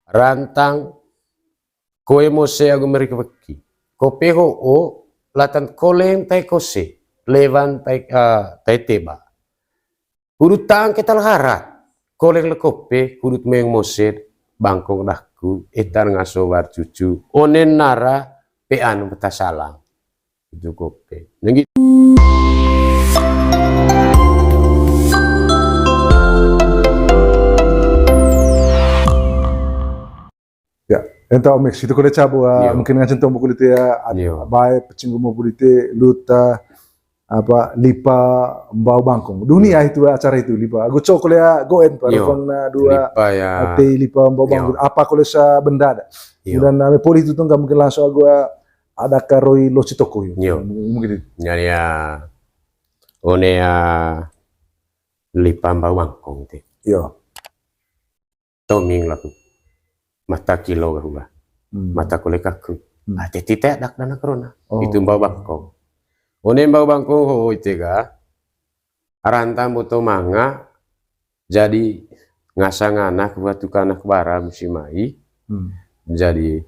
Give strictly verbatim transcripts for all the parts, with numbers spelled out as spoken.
Rantang, koe mose agu meri keweki. Kope ho'o, latan koleng tai kose, lewan tai, ah, tai teba. Kudut tangke tal harat, koleng le kope, kudut meng mose, bangkong dahku, etan ngaso war cucu, onen nara, pean beta salang. Itu kope. Nenggi. Ya, ento Om Max, itu kole cabu, ah, mungkin ngancen tombo kulite ya, bae pecing gumo kulite, luta, apa, lipa, mbau bangkong. Dunia itu acara itu, lipa. Agu cok kole ya, goen, pa, rupang na dua, lipa ya. Ate lipa, mbau bangkong. Apa kole sa benda ada. Dan ame poli itu tuh nggak mungkin langsung agu, ah, ada karoi loci toko yo. Mungkin itu. Jadi ya, one ya, lipa mbau bangkong te. Yo. Toming laku. Mata kilo gahu ga. Mata kole kaku. Ah, teti te dak dana corona. Itu mbau bangkong. One mbau bangkong ho ite ga. Rantang boto manga. Jadi ngasa ngana kuat tuka anak bara musim mai. Jadi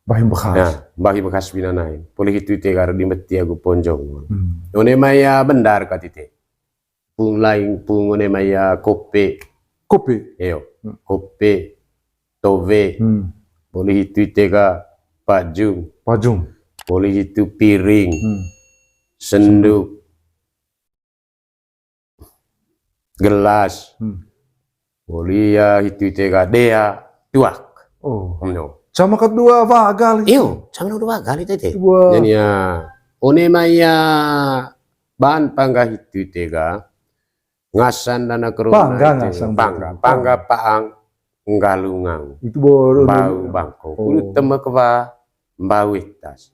bahi bekas. Nah, bahi bekas pinanain. Poli hitu ite ga di meti agu ponjong. One mai ya bendar katite. Pung laing pung one mai ya kope. Kope. Iyo. Kope. Tove. Poli hitu ite ga pajung. Pajung. Poli hitu piring. Senduk. Gelas. Poli ya hitu ite ga dea tuak. Oh. No. Sama kedua wagal itu. Iyo, sama kedua wagal itu ite. Wah. Jadi ya, one mai ya bahan pangga hitu ite ga, ngasan dana corona pangga itu. Ngasan pangga, pangga paang nggalungang. Itu baru bau bangkong. Kudu temek wa mbau etas.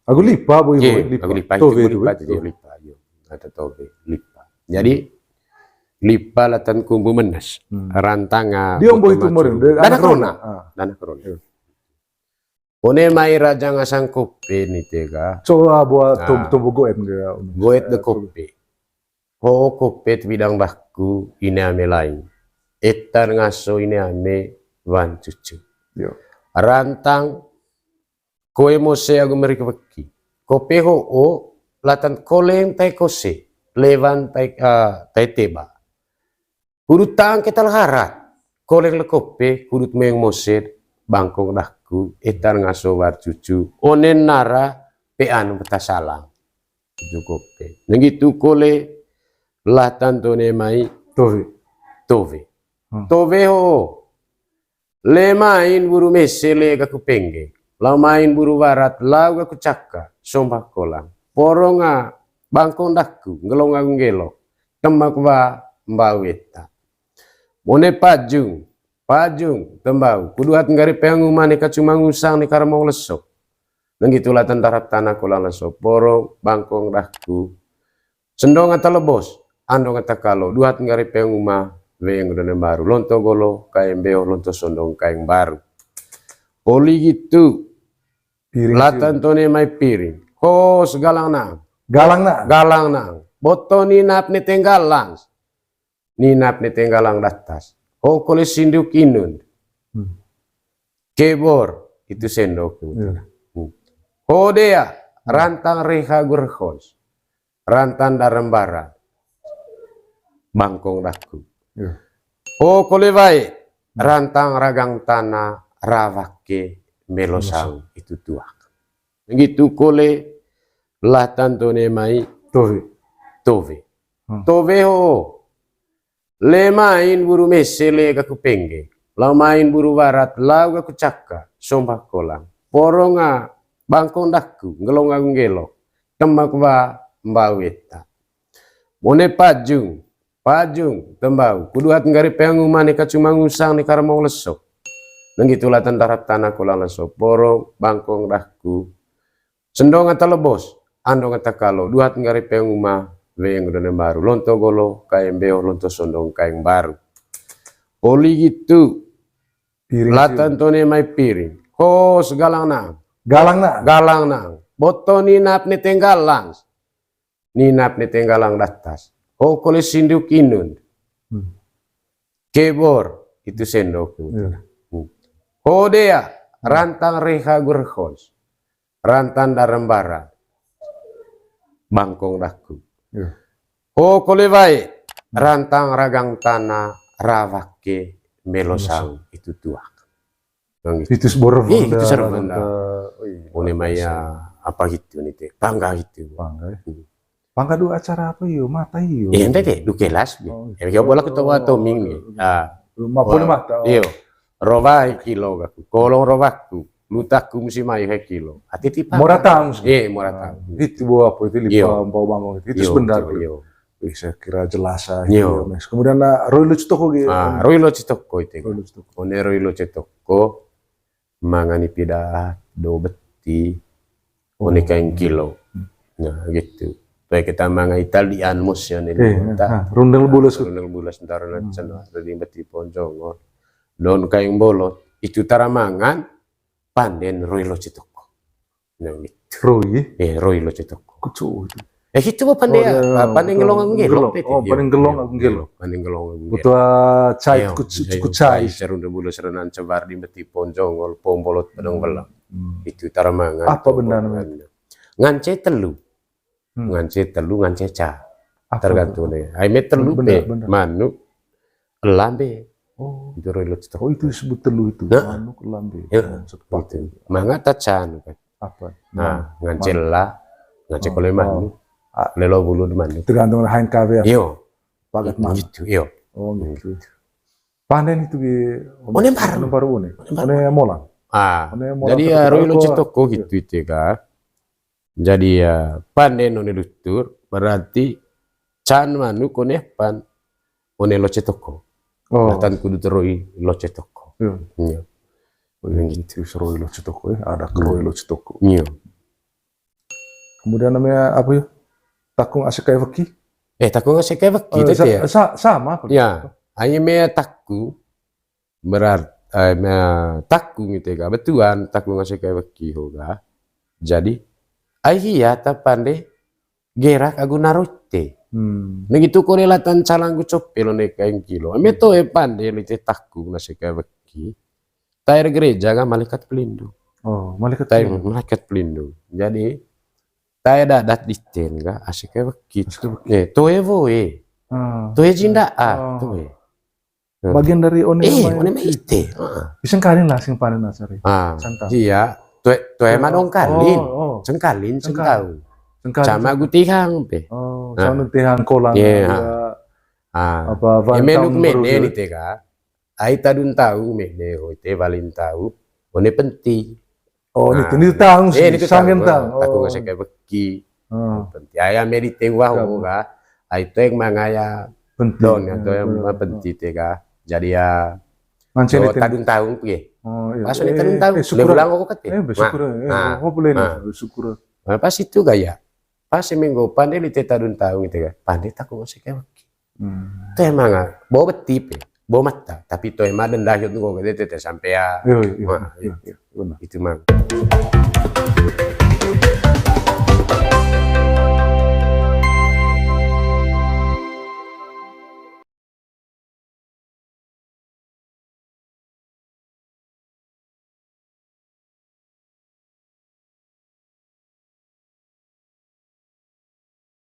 Agu lipa, bo, lipa. Agu lipa, itu lipa, lipa. Ada tobe, lipa. Jadi lipa latan kumbu menes. Rantanga dia boto itu meren, dana corona. Dana corona. One mai raja ngasang kope ni tega. Coba buat tombo goet. Goet de kope. Ho kope tu bidang dahku ine ame lain. Etan ngaso ine ame wan cucu. Rantang koe mose agu meri keweki. Kope ho'o latan koleng tai kose, lewan tai, ah, tai teba. Kudut tangke tal harat, koleng le kope, kudut meng mose, bangkong dahku, etan ngaso war cucu, onen nara, pean beta salang. Itu kope. Nenggi tu kole, latan tone mai. Tove. Tove. Tove ho. Le main buru mese le gaku pengge. Lau main buru warat lau gaku caka. Sombah kolang. Poronga bangkong dahku. Ngelong agu ngelok. Temak wa mbau eta. Mone pajung. Pajung. Tembau. Kuduat nggari peang uma ni kacuma ngusang ni karamong leso. Nenggi tu latan darap tanah kolang leso. Porong bangkong dahku. Sendong ata lebos, andong ata kalo, duhat nggari peang uma, weng done baru, lonto golo, kaeng beo, lonto sondong, kaeng baru. Poli gitu, latan tone mai piring, kos galang nang. Galang nang. Galang nang. Boto ninap ni tenggalang. Ninap ni tenggalang datas. Ho kole sinduk inun. Kebor, itu sendok. Ho dea, rantang reha gurhos. Rantan darembara, bangkong daku. Ho kole wae, rantang ragang tana, rawake, melosau, itu tuak. Ngitu kole, latan tone mai, tove. Tove. Tove ho. Le main buru mese le gaku pengge. Lau main buru warat lau gaku caka, sombah kolang. Poronga bangkong daku, ngelong agu ngelok. Temak wa mbau eta. Mone pajung, pajung, tembau. Kuduhat nggari peang uma ni kacuma ngusang ni karamong leso. Nenggi tu latan darap tanah kolang leso. Porong, bangkong daku. Sendong ata lebos, andong ata kalo, duhat nggari peang uma, weng done baru, lonto golo, kaeng beo, lonto sondong, kaeng baru. Poli gitu, latan tone mai piring, kos galang nang. Galang nang. Galang nang. Boto ninap ni tenggalang. Ninap ni tenggalang datas. Ho kole sinduk inun. Kebor, itu sendok. Ho dea, rantang reha gurhos. Rantang darembara. Bangkong daku. Iya. Ho kole wae, rantang ragang tana, ra wake melosang itu tuak. Nang gitu. Itu sebuah. Iya, itu sebuah. One maya apa gitu nih, teh. Pangga gitu. Pangga, ya. Pangga dua acara apa yo? Mata yo. Iya, ente teh, du kelas. Oh, iya. Ya, bola ketua toming nih. Ah. Mapun mata. Iyo. Ro wae kilo gaku. Kolong ro waku. Lutaku musi mai he kilo. Ati tipa. Moratang. Iya, moratang. Itu bawa apa itu, lipa, bawa bangkong itu. Itu sebentar. Iyo. Wih, saya kira jelas ah, gitu, Mas. Kemudian, ah, Roy Locitoko gitu. Ah, Roy Locitoko itu. Roy Locitoko. One Roy Locitoko, mangani pida do beti, one kaing kilo. Nah, gitu. Toe kita manga Italian mos ya, nih, eh, nah, rundel bulas. Rundel bulas, ntar na cena, dari beti ponjong. Don kaing bolot, itu tara mangan, panden Roy Locitoko. Nah, gitu. Roy? Eh, Roy Locitoko. Kucu itu. Eh, itu apa pande ya? Oh, iya, pande betul. Ngelong aku ngelok, oh, pande ngelong aku ngelok. Pande ngelong aku ngelok. Betul, cai, kucu, kucu cai. Serunda bulu serenan cebar di meti ponjong, ngol pombolot pedang belang. Hmm. Itu tara mangan. Apa benar namanya? Ngance telu. Hmm. Ngance telu, ngance ca. Tergantung deh. Ai me telu pe, manuk, elang be. Oh. Itu Roy Locitoko. Oh, itu disebut telu itu. Nah. Manuk, elang be. Ya, oh, sepakat. Itu. Manga tacan kan. Apa? Nah, ngance la, ngance kole manuk. Ah. Lelo bulu di manuk. Tergantung hain kawe. Iyo. Pagat mana? Gitu, iyo. Oh, gitu. Panden itu ge. One baru. One baru, one. One molang. Ah, one molang jadi ya, Roy Locitoko gitu itu ya, Kak. Jadi ya, panden one lutur, berarti can manuk one pan, one Locitoko. Oh. Nah, tan kudu te Roy Locitoko. Iya. Iya. Oh, iya, gitu. Roy Locitoko ya, ada ke Roy Locitoko. Iya. Kemudian namanya apa ya? Takung ase kae weki. Eh, takung ase kae weki, eh, tete sa-, ya? Sa-, sama kok. Ya, hanya me takung, berarti, eh, me takung gitu ya, betuan takung ase kae weki ho ga. Jadi, ai hia ta pande gerak agu naroite. Hmm. Nang itu kone latan calang gu cope lo ne kaing kilo. Eme toe pande lo ite takung ase kae weki. Tae gereja ga malaikat pelindung. Oh, malaikat pelindung. Tae malaikat pelindung. Jadi, tae dadat diten ga ase kae weki. Ase kae weki. Eh, toe woe. Ah. Toe jinda'a, ah, toe. Hmm. Bagian dari one, eh, mai one mai ite. Heeh. Bisa kalin lah sing panen asari. Ah, santang. Iya. Toe, toe ma dong kalin. Oh, oh. Sengkalin, sengkau. Sengkalin. Sama gu tihang pe. Oh, sama tihang kolang. Iya. Ah. Apa, ya, menuk mene ni te ga. Ai tadun taung mene, ho ite walin taung, one penti. Oh, nitu, nitu taung sih, nitu sangen taung. Takung ase kae weki. Penti. Ai ame di tewa ho ga. Ai toe mangaya penti. Don ya, toe ma penti te ga. Jadi ya, ngance tadun taung pi. Oh, iya. Pas one tadun taung, eh, syukur. Lebulang kok kate. Eh, bersyukur. Eh, apa boleh nih? Bersyukur. Nah, pas itu gaya. Pas seminggu pande li te tadun taung itu ga. Pande takung ase kae weki. Hmm. Toe manga, bo beti pe, bo mata, tapi toe ma denda hiot nunggu gede tete sampe ya. Iyo, iyo, iyo, iyo, benar. Itu mang.